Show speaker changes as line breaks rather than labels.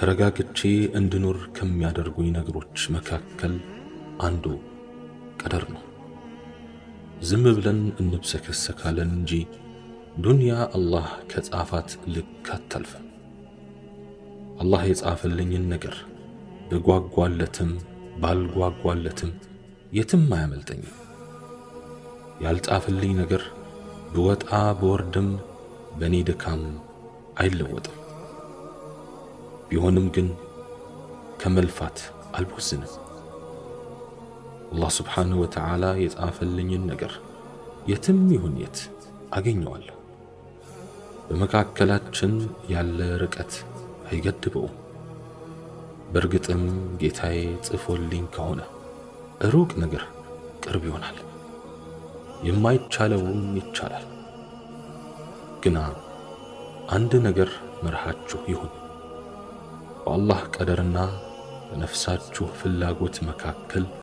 ተረጋግቼ እንድኖር ከሚያደርጉኝ ነገሮች መካከል አንዱ ቀደር ነው። ዝም ብለን እንብሰከሰካለን እንጂ ዱንያ አላህ ከጻፋት ልክ አታልፍም። አላህ የጻፈልኝን ነገር ብጓጓለትም ባልጓጓለትም የትም አያመልጠኝም። ያልጻፈልኝ ነገር ብወጣ ብወርድም በእኔ ድካም አይለወጥም። ቢሆንም ግን ከመልፋት አልቦዝንም። አላህ ስብሓንሁ ወተዓላ የጻፈልኝን ነገር የትም ይሁን የት አገኘዋለሁ። በመካከላችን ያለ ርቀት አይገድበውም። በእርግጥም ጌታዬ ጽፎልኝ ከሆነ ሩቅ ነገር ቅርብ ይሆናል፣ የማይቻለውም ይቻላል። ግና አንድ ነገር መርሃችሁ ይሁን፣ በአላህ ቀደርና በነፍሳችሁ ፍላጎት መካከል